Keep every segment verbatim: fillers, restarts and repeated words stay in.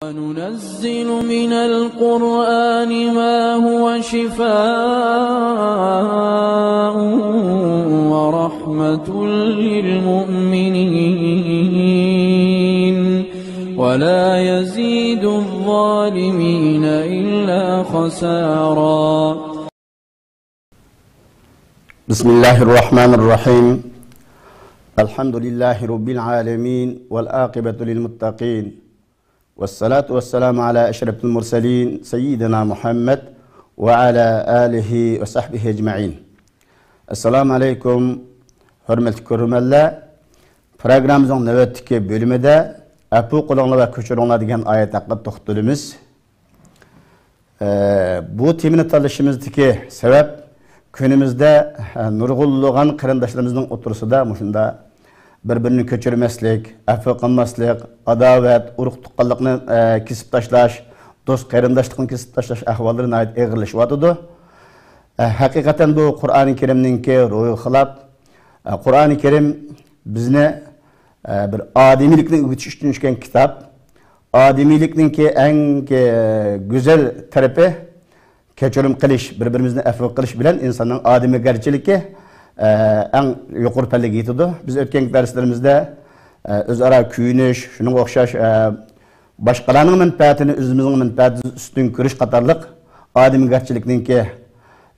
وننزل من القرآن ما هو شفاء ورحمة للمؤمنين ولا يزيد الظالمين إلا خسارا. بسم الله الرحمن الرحيم. الحمد لله رب العالمين والعاقبة للمتقين. والصلاة والسلام على أشرف المرسلين سيدنا محمد وعلى آله وصحبه أجمعين. السلام عليكم، ھۆرمەتلىك كۆرۈرمەنلەر، پروگراممىمىزنىڭ نۆۋەتتىكى بۆلۈمىدە ئەپۇ قىلىڭلار ۋە كۆچۈرۈڭلار دېگەن ئايەت ھەققىدە توختىلىمىز. ئە، بۇ تېمىنى تاللىشىمىزدىكى سەۋەب، كۈنىمىزدە، ئە، نۇرغۇنلىغان قېرىنداشلىرىمىزنىڭ ئوتتۇرىسىدا مۇشۇنداق بىر-بىرىنى كۆچۈرمەسلىك، ئەپۇ قىلماسلىق، ئاداۋەت، ئۇرۇق-تۇغقانلىقنى، ئە، كېسىپ تاشلاش، دوست-قېرىنداشلىقنى كېسىپ تاشلاش ئەھۋاللىرى ناھايىتى ئېغىرلىشىۋاتىدۇ. ئە، ھەقىقەتەن بۇ قۇرئانى كەرىمنىڭكى روھىغا خىلاپ. ئە، قۇرئانى كەرىم بىزنى، ئە، بىر ئادىمىيلىكنى ئۆگىتىش ئۈچۈن چۈشكەن كىتاب. ئادىمىيلىكنىڭكى ئەڭ، ئە، گۈزەل تەرىپى كەچۈرۈم قىلىش، بىر-بىرىمىزنى ئەپۇ قىلىش بىلەن ئىنساننىڭ ئادىمىيگەرچىلىكى، ئە، ئەڭ يۇقىرى پەللىگە يېتىدۇ. بىز ئۆتكەنكى دەرسلىرىمىزدە، ئە، ئۆزئارا كۆيۈنۈش، شۇنىڭغا ئوخشاش، ئە، باشقىلارنىڭ مەنپەئەتىنى ئۆزىمىزنىڭ مەنپەئەتىدىن ئۈستۈن كۆرۈش قاتارلىق ئادىمىگەرچىلىكنىڭكى،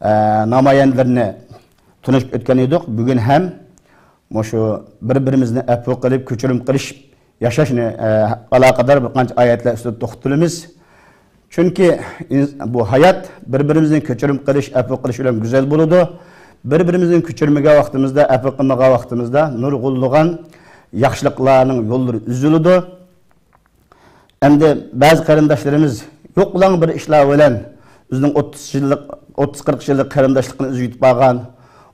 ئە، نامايەندىلىرىنى تونۇشۇپ ئۆتكەن ئىدۇق. بۈگۈن ھەم مۇشۇ بىر-بىرىمىزنى ئەپۇ قىلىپ، كۆچۈرۈم قىلىش، ياشاشنى، ئە، ئالاقىدار بىر قانچە ئايەتلەر ئۈستىدە توختىلىمىز. چۈنكى ئىنس-، بۇ ھايات بىر-بىرىمىزنى كۆچۈرۈم قىلىش، ئەپۇ قىلىش بىلەن گۈزەل بولىدۇ. بىر-بىرىمىزنى كۆچۈرمىگەن ۋاقتىمىزدا، ئەپۇ قىلمىغان ۋاقتىمىزدا نۇرغۇنلىغان ياخشىلىقلارنىڭ يوللىرى ئۈزۈلىدۇ. ئەمدى بەزى قېرىنداشلىرىمىز يوقلاڭ بىر ئىشلار بىلەن ئۆزىنىڭ ئوتتۇز يىللىق، ئوتتۇز قىرىق يىللىق قېرىنداشلىقىنى ئۈزۈۋېتىپ قالغان،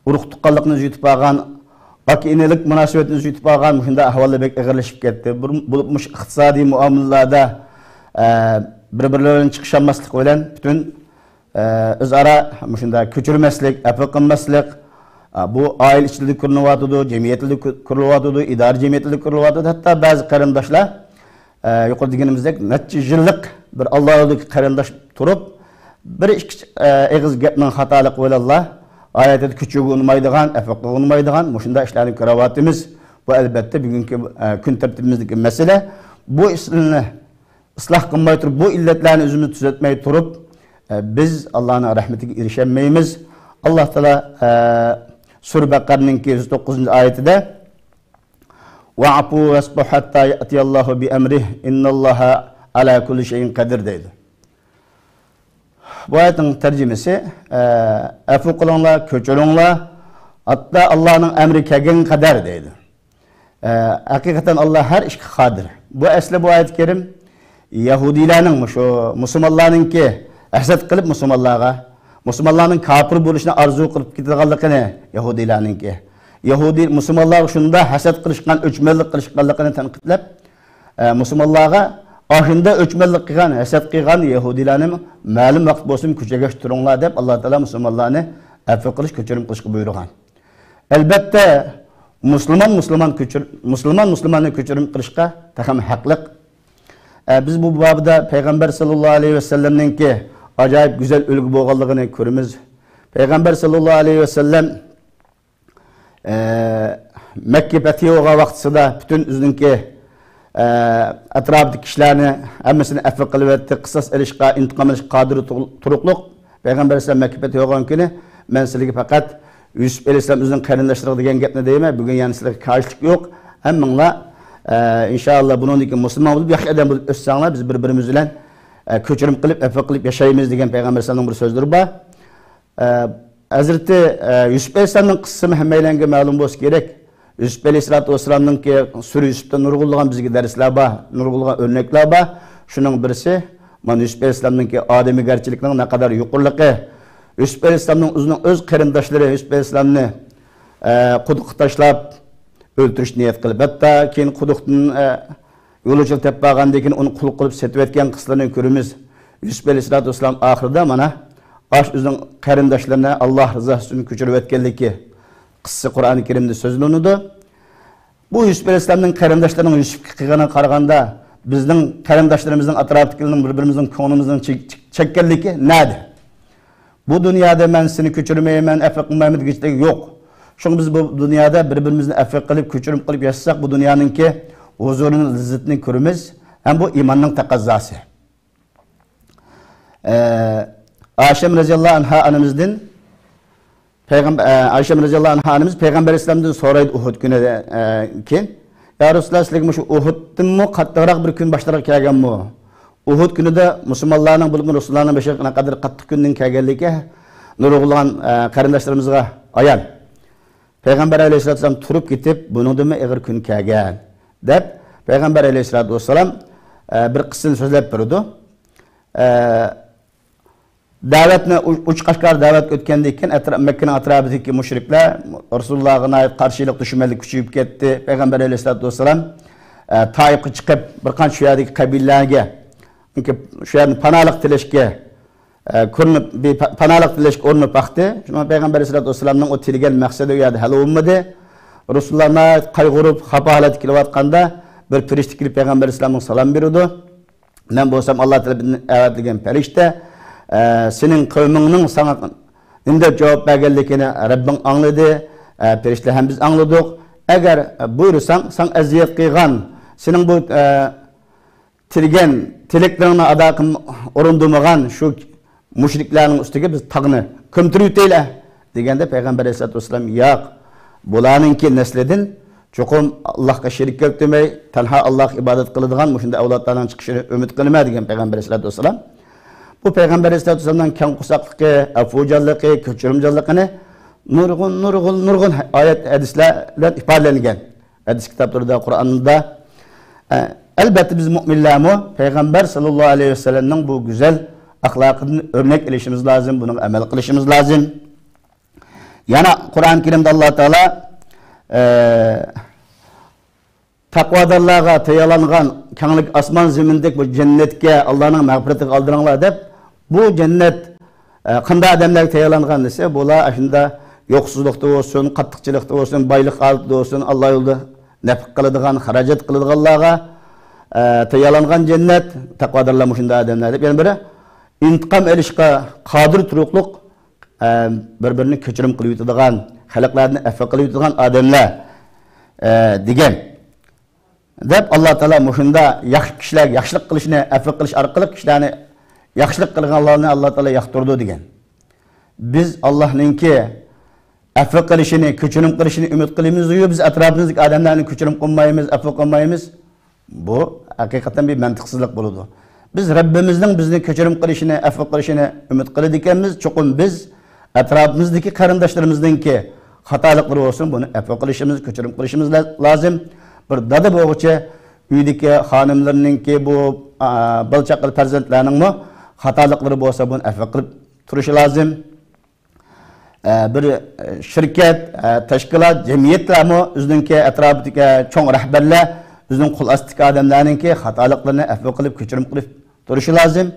ئۇرۇق-تۇغقانلىقنى ئۈزۈۋېتىپ قالغان، ئاكا-ئىنىلىك مۇناسىۋەتنى ئۈزۈۋېتىپ قالغان، مۇشۇنداق ئەھۋاللار بەك ئېغىرلىشىپ كەتتى. بۇ، بولۇپ مۇشۇ ئىقتىسادىي مۇئامىلىلەردە، ئە، بىر-بىرلىرى بىلەن چىقىشالماسلىق بىلەن پۈتۈن، ئە، ئۆزئارا مۇشۇنداق كۆچۈرمەسلىك، ئەپۇ قىلماسلىق، ئە، بۇ ئائىلە ئىچىدە كۆرۈلۈۋاتىدۇ، جەمئىيەتلەردە كۆ-، كۆرۈلۈۋاتىدۇ، ئىدارە جەمئىيەتلىرىدە كۆرۈلۈۋاتىدۇ. ھەتتا بەزى قېرىنداشلار، ئە، يۇقىرىدا دېگىنىمىزدەك نەچچە يىللىق بىر ئاللا يولىدىكى قېرىنداش تۇرۇپ، بىر ئىككى، ئە، ئېغىز گەپنىڭ خاتالىقى بىلەنلا ھاياتىدا كۆچۈرگىلى ئۇنىمايدىغان، ئەپۇ قىلغىلى ئۇنىمايدىغان مۇشۇنداق ئىشلارنى كۆرۈۋاتىمىز. بۇ، ئەلبەتتە، بۈگۈنكى، ئە، كۈن تەرتىبىمىزدىكى مەسىلە. بۇ ئىشلارنى ئىسلاھ قىلماي تۇرۇپ، بۇ ئىللەتلەرنى ئۆزىمىز تۈزەتمەي تۇرۇپ، ئە، بىز ئاللانىڭ رەھمىتىگە ئېرىشەلمەيمىز. ئاللا تائالا، ئە، سۈرە بەقەرىنىڭكى يۈز توققۇزىنچى ئايىتىدە، «ۋەئفۇ ۋەسپەھۇ ھەتتا يەئتىيەللاھۇ بىئەمرىھ، ئىننەللاھە ئەلا كۇللى شەيئىن قەدىر» دەيدۇ. بۇ ئايەتنىڭ تەرجىمىسى، ئە، ئەپۇ قىلىڭلار، كۆچۈرۈڭلار، ھەتتا ئاللانىڭ ئەمرى كەلگەنگە قەدەر دەيدۇ. ئە، ھەقىقەتەن ئاللا ھەر ئىشقا قادىر. بۇ ئەسلى بۇ ئايەت كەرىم يەھۇدىيلارنىڭ، مۇشۇ مۇسۇلمانلارنىڭكى ھەسەت قىلىپ مۇسۇلمانلارغا، مۇسۇلمانلارنىڭ كاپىر بولۇشىنى ئارزۇ قىلىپ كېتىدىغانلىقىنى يەھۇدىيلارنىڭكى، يەھۇدىي مۇسۇلمانلارغا شۇنداق ھەسەت قىلىشقان، ئۆچمەنلىك قىلىشقانلىقىنى تەنقىدلەپ، ئە، مۇسۇلمانلارغا ئاشۇنداق ئۆچمەنلىك قىلغان، ھەسەت قىلغان يەھۇدىيلارنى مەلۇم ۋاقىت بولسۇن كۆچۈرگەچ تۇرۇڭلار دەپ، ئاللا تائالا مۇسۇلمانلارنى ئەپۇ قىلىش، كۆچۈرۈم قىلىشقا بۇيرۇغان. ئەلبەتتە، مۇسۇلمان مۇسۇلمان كۆچۈر-، مۇسۇلمان مۇسۇلماننى كۆچۈرۈم قىلىشقا تېخىمۇ ھەقلىق. ئە، بىز بۇ بابىدا پەيغەمبەر ساللاللاھۇ ئەلەيھى ۋەسەللەمنىڭكى ئاجايىپ گۈزەل ئۈلگە بولغانلىقىنى كۆرىمىز. پەيغەمبەر ساللاللاھۇ ئەلەيھى ۋەسەللەم، ئە، مەككە پەتھى بولغان ۋاقتىسىدا پۈتۈن ئۆزىنىڭكى، ئە، ئەتراپىدىكى كىشىلەرنى ھەممىسىنى ئەپۇ قىلىۋەتتى، قىساس ئېلىشقا، ئىنتىقام ئېلىشقا قادىر تۇر-، تۇرۇقلۇق. پەيغەمبەر ئەلەيھىسسالام مەككە پەتھى بولغان كۈنى، «مەن سىلەرگە پەقەت يۈسۈپ ئەلەيھىسسالام ئۆزىنىڭ قېرىنداشلىرىغا دېگەن گەپنى دەيمەن، بۈگۈن يەنە سىلەرگە كارشىلىق يوق. ھەممىڭلار، ئە، ئىنشائاللا، بۇنىڭدىن كېيىن مۇسۇلمان بولۇپ، ياخشى ئادەم بولۇپ ئۆتسەڭلار، بىز بىر-بىرىمىز بىلەن، ئە، كۆچۈرۈم قىلىپ، ئەپۇ قىلىپ ياشايمىز» دېگەن پەيغەمبەر ئەلەيھىسسالامنىڭ بىر سۆزلىرى بار. ئە، ھەزرىتى، ئە، يۈسۈپ ئەلەيھىسسالامنىڭ قىسسىسىمۇ ھەممەيلەنگە مەلۇم بولسا كېرەك. يۈسۈپ ئەلەيھىسسالاتۇ ۋەسسالامنىڭكى سۈرە يۈسۈپتە نۇرغۇنلىغان بىزگە دەرسلەر بار، نۇرغۇنلىغان ئۆرنەكلەر بار. شۇنىڭ بىرسى، مانا يۈسۈپ ئەلەيھىسسالامنىڭكى ئادىمىگەرچىلىكنىڭ نەقەدەر يۇقىرىلىقى. يۈسۈپ ئەلەيھىسسالامنىڭ ئۆزىنىڭ ئۆز قېرىنداشلىرى يۈسۈپ ئەلەيھىسسالامنى، ئە، قۇدۇققا تاشلاپ ئۆلتۈرۈش نىيەت قىلىپ، ھەتتا كېيىن قۇدۇقتىن، ئە، يولۇچىلىق تېپىپ بارغاندىن كېيىن ئۇنى قۇل قىلىپ سېتىۋەتكەن قىسسىلىرىنى كۆرىمىز. يۈسۈپ ئەلەيھىسسالاتۇ ۋەسسالام ئاخىرىدا مانا ئاشۇ ئۆزىنىڭ قېرىنداشلىرىنى ئاللا رىزاسى ئۈچۈن كۆچۈرۈۋەتكەنلىكى قىسسىسى قۇرئانى كەرىمدە سۆزلىنىدۇ. بۇ يۈسۈپ ئەلەيھىسسالامنىڭ قېرىنداشلىرىنىڭ يۈسۈپكە قىلغىنىغا قارىغاندا، بىزنىڭ قېرىنداشلىرىمىزنىڭ، ئەتراپتىكىلەرنىڭ بىر-بىرىمىزنىڭ كۆڭلىمىزنىڭ چېك-، چېك-، چەككەنلىكى نەدە؟ بۇ دۇنيادا مەن سېنى كۆچۈرمەيمەن، ئەپۇ قىلمايمەن دېگۈچىلىك يوق. شۇڭا بىز بۇ دۇنيادا بىر-بىرىمىزنى ئەپۇ قىلىپ، كۆچۈرۈم قىلىپ ياشىساق، بۇ دۇنيانىڭكى ھۇزۇرىنى، لەززىتىنى كۆرىمىز. ھەم بۇ ئىماننىڭ تەقەززاسى. ئە، ئاشەم رەزىياللاھۇ ئەنھا ئانىمىزدىن پەيغەمبەر، ئە، ئايشەم رەزىياللاھۇ ئەنھا ئانىمىز پەيغەمبەر ئەلەيھىسسالامدىن سورايدۇ ئۇھۇد كۈنى، ئە، كېيىن، يا رەسۇلاللا، سىلەرگە مۇشۇ ئۇھۇدتىنمۇ قاتتىقراق بىر كۈن باشلىرىغا كەلگەنمۇ؟ ئۇھۇد كۈنىدە مۇسۇلمانلارنىڭ، بولۇپمۇ رەسۇلۇللانىڭ بېشىغا نەقەدەر قاتتىق كۈننىڭ كەلگەنلىكى نۇرغۇنلىغان، ئە، قېرىنداشلىرىمىزغا ئايان. پەيغەمبەر ئەلەيھىسسالاتۇ ۋەسسالام تۇرۇپ كېتىپ، بۇنىڭدىنمۇ ئېغىر كۈن كەلگەن، دەپ، پەيغەمبەر ئەلەيھىسسالاتۇ ۋەسسالام، ئە، بىر قىسسىنى سۆزلەپ بېرىدۇ. ئە، دەۋەتنى ئۇ-، ئوچۇق ئاشكارا دەۋەتكە ئۆتكەندىن كېيىن، ئەترا-، مەككىنىڭ ئەتراپىدىكى مۇشرىكلار رەسۇلۇللاغا ناھايىتى قارشىلىق، دۈشمەنلىك كۈچىيىپ كەتتى. پەيغەمبەر ئەلەيھىسسالاتۇ ۋەسسالام، ئە، تائىپقا چىقىپ، بىر قانچە شۇ يەردىكى قەبىلىلەرگە، چۈنكى شۇ يەردىن پاناھلىق تىلەشكە، ئە، كۆرۈنۈپ، بىر پا-، پاناھلىق تىلەشكە ئۇرۇنۇپ باقتى. شۇڭا پەيغەمبەر ئەلەيھىسسالاتۇ ۋەسسالامنىڭ ئۇ تىلىگەن مەقسىتى ئۇ يەردە ھەل بولمىدى. رەسۇلۇللا ناھايىتى قايغۇرۇپ، خاپا ھالەتتە كېلىۋاتقاندا، بىر پەرىشتە كېلىپ پەيغەمبەر ئەلەيھىسسالامغا سالام بېرىدۇ. مەن بولسام ئاللا تەرىپىدىن ئەۋەتىلگەن پەرىشتە، ئە، سېنىڭ قەۋمىڭنىڭ ساڭا نېمە دەپ جاۋاب بەرگەنلىكىنى رەببىڭ ئاڭلىدى، ئە، پەرىشتىلەر ھەم بىز ئاڭلىدۇق. ئەگەر، ئە، بۇيرۇساڭ، ساڭا ئەزىيەت قىلغان، سېنىڭ بۇ، ئە، تىلىگەن تىلەكلىرىڭنى ئادا قىلم-، ئورۇندىمىغان شۇ مۇشرىكلارنىڭ ئۈستىگە بىز تاغنى كۆمتۈرۈۋېتەيلى، دېگەندە پەيغەمبەر ئەلەيھىسسالاتۇ ۋەسسالام، ياق، بۇلارنىڭكى نەسلىدىن چوقۇم ئاللاھقا شېرىك كەلتۈرمەي، تەنھا ئاللاھقا ئىبادەت قىلىدىغان مۇشۇنداق ئەۋلادلارنىڭ چىقىشىنى ئۈمىد قىلىمەن، دېگەن پەيغەمبەر ئەلەيھىسسالاتۇ ۋەسسالام. بۇ پەيغەمبەر ئەلەيھىسسالاتۇ ۋەسسالامنىڭ كەڭ قورساقلىقى، ئەپۇچانلىقى، كۆچۈرۈمچانلىقىنى نۇرغۇن، نۇرغۇن، نۇرغۇن ئايەت، ھەدىسلەر بىلەن ئىپادىلەنگەن. ھەدىس كىتابلىرىدا، قۇرئاندا. ئە، ئەلبەتتە، بىز مۆمىنلەرمۇ پەيغەمبەر ساللاللاھۇ ئەلەيھى ۋەسەللەمنىڭ بۇ گۈزەل ئەخلاقىدىن ئۆرنەك ئېلىشىمىز لازىم، بۇنىڭغا ئەمەل قىلىشىمىز لازىم. يەنە قۇرئان كەرىمدە ئاللا تائالا، ئە، تەقۋادارلارغا تەييارلانغان كەڭلىك ئاسمان زېمىندەك بۇ جەننەتكە، ئاللانىڭ مەغپىرىتىگە ئالدىراڭلار دەپ، بۇ جەننەت، ئە، قانداق ئادەملەرگە تەييارلانغان دېسە، بۇلار ئاشۇنداق يوقسۇزلۇقتا بولسۇن، قاتتىقچىلىقتا بولسۇن، بايلىق ھالىتىدە بولسۇن، ئاللا يولىدا نەپقە قىلىدىغان، خىراجەت قىلىدىغانلارغا، ئە، تەييارلانغان جەننەت، تەقۋادارلار مۇشۇنداق ئادەملەر دەپ، يەنە بىرى ئىنتىقام ئېلىشقا قادىر تۇرۇقلۇق، ئە، بىر-بىرىنى كەچۈرۈم قىلىۋېتىدىغان، خەلقلەردىن ئەپۇ قىلىۋېتىدىغان ئادەملەر، ئە، دېگەن. دەپ، ئاللا تائالا مۇشۇنداق ياخشى كىشىلەرگە ياخشىلىق قىلىشنى، ئەپۇ قىلىش ئارقىلىق كىشىلەرنى ياخشىلىق قىلغانلارنى ئاللا تائالا ياقتۇرىدۇ دېگەن. بىز ئاللانىڭكى ئەپۇ قىلىشىنى، كەچۈرۈم قىلىشىنى ئۈمىد قىلىمىزغۇ، بىز ئەتراپىمىزدىكى ئادەملەرنى كەچۈرۈم قىلمايمىز، ئەپۇ قىلمايمىز. بۇ ھەقىقەتەن بىر مەنتىقسىزلىق بولىدۇ. بىز رەببىمىزنىڭ بىزنى كەچۈرۈم قىلىشىنى، ئەپۇ قىلىشىنى ئۈمىد قىلىدىكەنمىز، چوقۇم بىز ئەتراپىمىزدىكى قېرىنداشلىرىمىزنىڭكى خاتالىقلىرى بولسۇن، بۇنى ئەپۇ قىلىشىمىز، كەچۈرۈم قىلىشىمىز لا-، لازىم. بىر دادا بولغۇچە ئۆيدىكى خانىملىرىنىڭكى بۇ، ئا، بالا-چاقىلىق پەرزەنتلەرنىڭمۇ خاتالىقلىرى بولسا، بۇنى ئەپۇ قىلىپ تۇرۇشى لازىم. ئە، بىر، ئە، شىركەت، ئە، تەشكىلات، جەمئىيەتلەرمۇ ئۆزىنىڭكى ئەتراپىدىكى چوڭ رەھبەرلەر ئۆزىنىڭ قول ئاستىدىكى ئادەملەرنىڭكى خاتالىقلىرىنى ئەپۇ قىلىپ، كەچۈرۈم قىلىپ تۇرۇشى لازىم.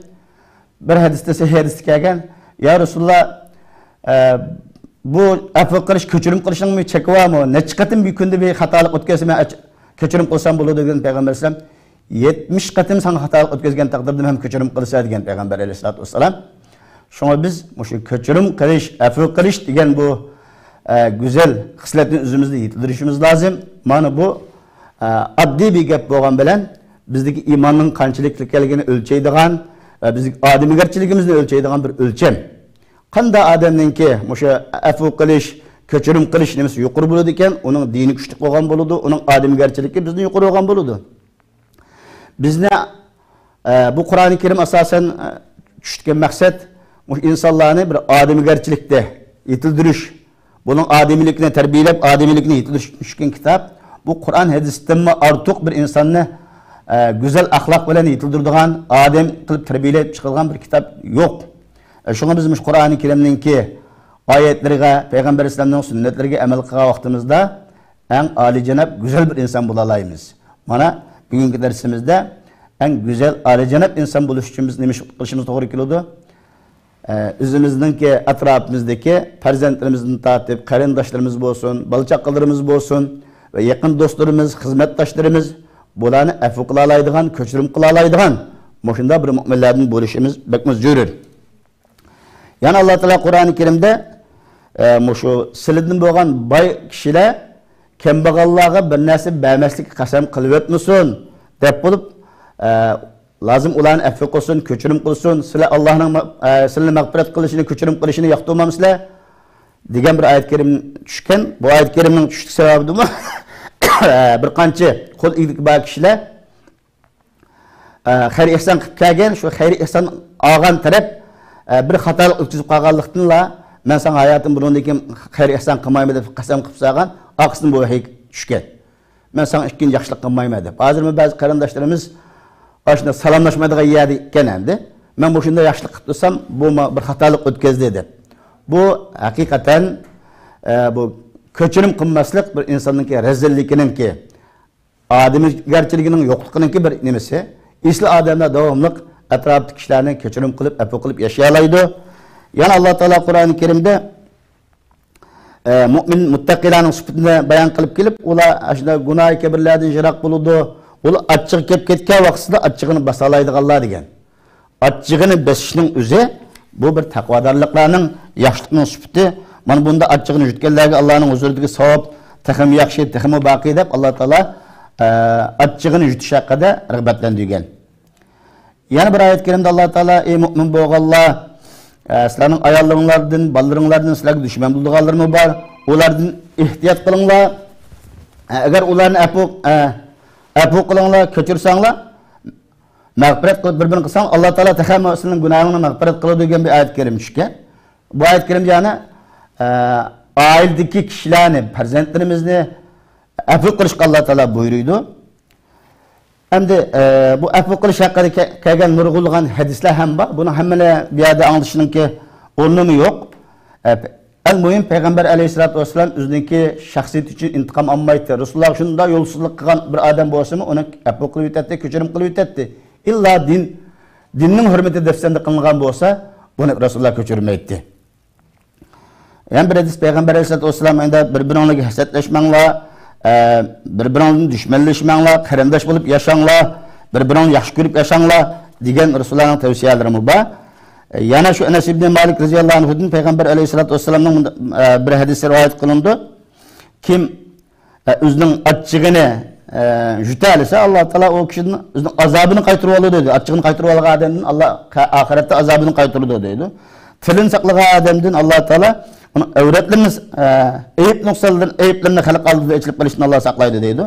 بىر ھەدىستە، سەھىھ ھەدىستە كەلگەن، يا رەسۇلاللا، ئە، بۇ ئەپۇ قىلىش، كەچۈرۈم قىلىشنىڭمۇ چېكى بارمۇ؟ نەچچە قېتىم بىر كۈندە بىر خاتالىق ئۆتكەزسە، مەن ئەچ-، كەچۈرۈم قىلسام بولىدۇ، دېگەن پەيغەمبەر ئەلەيھىسسالام. يەتمىش قېتىم ساڭا خاتالىق ئۆتكۈزگەن تەقدىردىمۇ ھەم كەچۈرۈم قىلىسەن، دېگەن پەيغەمبەر ئەلەيھىسسالاتۇ ۋەسسالام. شۇڭا بىز مۇشۇ كەچۈرۈم قىلىش، ئەپۇ قىلىش دېگەن بۇ، ئە، گۈزەل خىسلەتنى ئۆزىمىزدە يېتىلدۈرۈشىمىز لازىم. مانا بۇ، ئە، ئاددىي بىر گەپ بولغان بىلەن بىزدىكى ئىماننىڭ قانچىلىك ئىكەنلىكىنى ئۆلچەيدىغان ۋە بىزدىكى ئادەمگەرچىلىكىمىزنى ئۆلچەيدىغان بىر ئۆلچەم. قانداق ئادەمنىڭكى مۇشۇ ئەپۇ قىلىش، كەچۈرۈم قىلىش نېمىسى يۇقىرى بولىدىكەن، ئۇنىڭ دىنى كۈچلۈك بولغان بولىدۇ، ئۇنىڭ ئادەمگەرچىلىكى بىزدىن يۇقىرى بولغان بولىدۇ. بىزنى، ئە، بۇ قۇرئانى كەرىم ئاساسەن، ئە، چۈشتىكى مەقسەت، مۇشۇ ئىنسانلارنى بىر ئادەمگەرچىلىكتە يېتىلدۈرۈش، بۇنىڭ ئادىمىيلىكىنى تەربىيەلەپ، ئادىمىيلىكنى يېتىلدۈرۈش چۈشكەن كىتاب. بۇ قۇرئان ھەدىستىنمۇ ئارتۇق بىر ئىنساننى، ئە، گۈزەل ئەخلاق بىلەن يېتىلدۈرىدىغان، ئادەم قىلىپ تەربىيەلەپ چىقىدىغان بىر كىتاب يوق. ئە، شۇڭا بىز مۇشۇ قۇرئانى كەرىمنىڭكى ئايەتلىرىگە، پەيغەمبەر ئەلەيھىسسالامنىڭ سۈننەتلىرىگە ئەمەل قىلغان ۋاقتىمىزدا، ئەڭ ئالىيجاناب، گۈزەل بىر ئىنسان بولالايمىز. مانا، بۈگۈنكى دەرسىمىزدە ئەڭ گۈزەل، ئالىيجاناب ئىنسان بولۇش ئۈچۈن بىز نېمە ئىش قىلىشىمىز توغرا كېلىدۇ؟ ئە، ئۆزىمىزنىڭكى ئەتراپىمىزدىكى پەرزەنتلىرىمىزدىن تارتىپ، قېرىنداشلىرىمىز بولسۇن، بالا-چاقىلىرىمىز بولسۇن ۋە يېقىن دوستلىرىمىز، خىزمەتداشلىرىمىز، بۇلارنى ئەپۇ قىلالايدىغان، كەچۈرۈم قىلالايدىغان مۇشۇنداق بىر مۆمىنلەردىن بولۇشىمىز بەكمۇ زۆرۈر. يەنە ئاللا تائالا قۇرئانى كەرىمدە، ئە، مۇشۇ سىلىدىن بولغان باي كىشىلەر كەمبەغەللەرگە بىر نەرسە بەرمەسلىككە قەسەم قىلىۋەتمىسۇن دەپ بولۇپ، ئە، لازىم ئۇلارنى ئەپۇ قىلسۇن، كەچۈرۈم قىلسۇن، سىلەر ئاللانىڭ مە-، ئە، سىلىنى مەغپىرەت قىلىشىنى، كەچۈرۈم قىلىشىنى ياقتۇرمامسىلەر دېگەن بىر ئايەت كەرىم چۈشكەن. بۇ ئايەت كەرىمنىڭ چۈشۈشلۈك سەۋەبىدىمۇ بىر قانچە قول ئىگىلىكى بار كىشىلەر، ئە، خەير ئېھسان قىلىپ كەلگەن، شۇ خەير ئېھسان ئالغان تەرەپ، ئە، بىر خاتالىق ئۆتكۈزۈپ قالغانلىقتىنلا، مەن ساڭا ھاياتىم بۇرۇندىن كېيىن خەير ئېھسان قىلمايمەن دەپ قەسەم قىلىپ سالغان، ئارقىسىدىن بۇ ۋەھىي چۈشكەن. مەن ساڭا ئىككىنچى ياخشىلىق قىلمايمەن دەپ. ھازىرمۇ بەزى قېرىنداشلىرىمىز ئاشۇنداق سالاملاشمايدىغان يەردە ئىكەن ئەمدى. مەن مۇشۇنداق ياخشىلىق قىلىپ تۇرسام، بۇ ما-، بىر خاتالىق ئۆتكۈزدى دەپ. بۇ ھەقىقەتەن، ئە، بۇ كەچۈرۈم قىلماسلىق بىر ئىنساننىڭكى رەزىللىكىنىڭكى، ئادەمگەرچىلىكىنىڭ يوقلۇقىنىڭكى بىر نېمىسى. ئەسلى ئادەملەر داۋاملىق ئەتراپتىكى كىشىلەرنى كەچۈرۈم قىلىپ، ئەپۇ قىلىپ ياشىيالايدۇ. يەنە ئاللا تائالا قۇرئانى كەرىمدە، ئە، مۇئمىن مۇتتەقىلارنىڭ سۈپىتىنى بايان قىلىپ كېلىپ، ئۇلار ئاشۇنداق گۇناھى كەبىرلەردىن يىراق بولىدۇ. ئۇلار ئاچچىقى كەپ كەتكەن ۋاقتىدا ئاچچىقىنى باسالايدىغانلار دېگەن. ئاچچىقىنى بېسىشنىڭ ئۆزى بۇ بىر تەقۋادارلىقلارنىڭ، ياخشىلىقنىڭ سۈپىتى. مانا بۇنداق ئاچچىقىنى يۈتكەنلەرگە ئاللانىڭ ھۇزۇرىدىكى ساۋاب تېخىمۇ ياخشى، تېخىمۇ باقىي دەپ ئاللا تائالا، ئە، ئاچچىقىنى يۇتۇش ھەققىدە رىغبەتلەندۈرگەن. يەنە بىر ئايەت كەرىمدە ئاللا تائالا، ئەي مۇئمىن بولغانلار، ئە، سىلەرنىڭ ئاياللىرىڭلاردىن، بالىلىرىڭلاردىن سىلەرگە دۈشمەن بولىدىغانلىرىمۇ بار. ئۇلاردىن ئېھتىيات قىلىڭلار. ئە، ئەگەر ئۇلارنى ئەپۇ، ئە، ئەپۇ قىلىڭلار، كەچۈرسەڭلار، مەغپىرەت قىلىپ بىر-بىرىنى قىلساڭ، ئاللا تائالا تېخىمۇ سېنىڭ گۇناھىڭنى مەغپىرەت قىلىدۇ دېگەن بىر ئايەت كەرىم چۈشكەن. بۇ ئايەت كەرىمدە يەنە، ئە، ئائىلىدىكى كىشىلەرنى، پەرزەنتلىرىمىزنى ئەپۇ قىلىشقا ئاللا تائالا بۇيرۇيدۇ. ئەمدى، ئە، بۇ ئەپۇ قىلىش ھەققىدە كە-، كەلگەن نۇرغۇنلىغان ھەدىسلەر ھەم بار. بۇنى ھەممىنى بۇ يەردە ئاڭلىتىشنىڭكى ئورنىمۇ يوق. ئە، ئەڭ مۇھىم، پەيغەمبەر ئەلەيھىسسالاتۇ ۋەسسالام ئۆزىنىڭكى شەخسىيىتى ئۈچۈن ئىنتىقام ئالمايتتى. رەسۇلۇللاھقا شۇنداق يولسىزلىق قىلغان بىر ئادەم بولسىمۇ، ئۇنى ئەپۇ قىلىۋېتەتتى، كەچۈرۈم قىلىۋېتەتتى. ئىللا دىن، دىننىڭ ھۆرمىتى دەپسەندە قىلىنغان بولسا، بۇنى رەسۇلۇللاھ كەچۈرمەيتتى. يەنە بىر ھەدىس، پەيغەمبەر ئەلەيھىسسالاتۇ ۋەسسالام ئەينىدە، بىر-بىرىڭلارگە ھەسەتلەشمەڭلار، ئە، بىر-بىرىڭلاردىن دۈشمەنلەشمەڭلار، قېرىنداش بولۇپ ياشاڭلار، بىر-بىرىڭلارنى ياخشى كۆرۈپ ياشاڭلار دېگەن رەسۇلۇللاھنىڭ تەۋسىيەلىرىمۇ بار. ئە، يەنە شۇ ئەنەس ئىبنى مالىك رەزىياللاھۇ ئەنھۇدىن پەيغەمبەر ئەلەيھىسسالاتۇ ۋەسسالامنىڭ مۇندا-، ئە، بىر ھەدىسى رىۋايەت قىلىنىدۇ. كىم ئە، ئۆزىنىڭ ئاچچىقىنى، ئە، يۇتالىسا، ئاللا تائالا ئۇ كىشىدىن ئۆزىنىڭ ئازابىنى قايتۇرۇۋالىدۇ دەيدۇ. ئاچچىقىنى قايتۇرۇۋالغان ئادەمدىن ئاللا قە-، ئاخىرەتتە ئازابىنى قايتۇرىدۇ دەيدۇ. تىلىنى ساقلىغان ئادەمدىن ئاللا تائالا ئۇنىڭ ئەۋرەتلىرىنى، ئە، ئەيىب نۇقسانلىرىنى، ئەيىبلىرىنى خەلق ئالدىدا ئېچىلىپ قېلىشتىن ئاللا ساقلايدۇ دەيدۇ.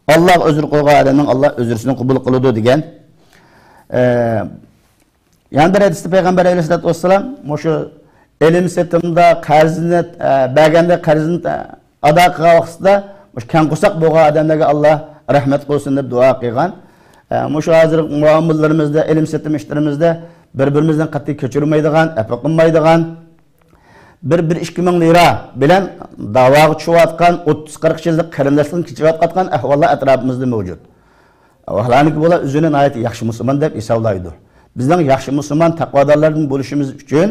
ئاللاغا ئۆزرە قويغان ئادەمنىڭ ئاللا ئۆزرىسىنى قوبۇل قىلىدۇ دېگەن. ئە، يەنە بىر ھەدىستە پەيغەمبەر ئەلەيھىسسالاتۇ ۋەسسالام مۇشۇ ئېلىم سېتىمدا قەرزنى، ئە، بەرگەندە قەرزنى، ئە، ئادا قىلغان ۋاقتىدا مۇشۇ كەڭ قورساق بولغان ئادەملەرگە ئاللا رەھمەت قىلسۇن دەپ دۇئا قىلغان. ئە، مۇشۇ ھازىر مۇئامىلىلىرىمىزدە، ئېلىم سېتىم ئىشلىرىمىزدا بىر-بىرىمىزدىن قەتئىي كەچۈرمەيدىغان، ئەپۇ قىلمايدىغان، بىر، بىر ئىككى مىڭ لىرا بىلەن داۋاغا چۈشۈۋاتقان، ئوتتۇز قىرىق يىللىق قېرىنداشلىقنى كېچىۋاتقان ئەھۋاللار ئەتراپىمىزدا مەۋجۇت. ۋاھالەنكى، بۇلار ئۆزىنى ناھايىتى ياخشى مۇسۇلمان دەپ ھېسابلايدۇ. بىزنىڭ ياخشى مۇسۇلمان تەقۋادارلاردىن بولۇشىمىز ئۈچۈن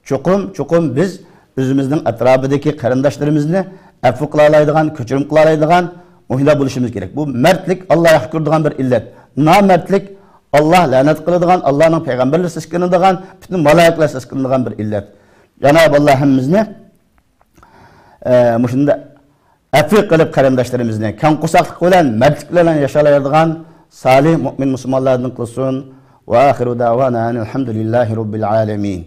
چوقۇم، چوقۇم بىز ئۆزىمىزنىڭ ئەتراپىدىكى قېرىنداشلىرىمىزنى ئەپۇ قىلالايدىغان، كەچۈرۈم قىلالايدىغان مۇھىتتا بولۇشىمىز كېرەك. بۇ مەردلىك، ئاللا ياخشى كۆرىدىغان بىر ئىللەت. نامەردلىك، ئاللا لەنەت قىلىدىغان، ئاللانىڭ پەيغەمبىرى سەسكىنىدىغان، پۈتۈن مالايىكىلەر سەسكىنىدىغان بىر ئىللەت. جانابى ئاللا ھەممىمىزنى، ئە، مۇشۇنداق ئەپۇ قىلىپ قېرىنداشلىرىمىزنى، كەڭ قورساقلىق بىلەن، مەردلىك بىلەن ياشالايدىغان سالىھ مۇئمىن مۇسۇلمانلاردىن قىلسۇن. ۋە ئاخىرۇ دەۋانا ئەنىل ھەمدۇلىللاھى رەببىل ئالەمىن.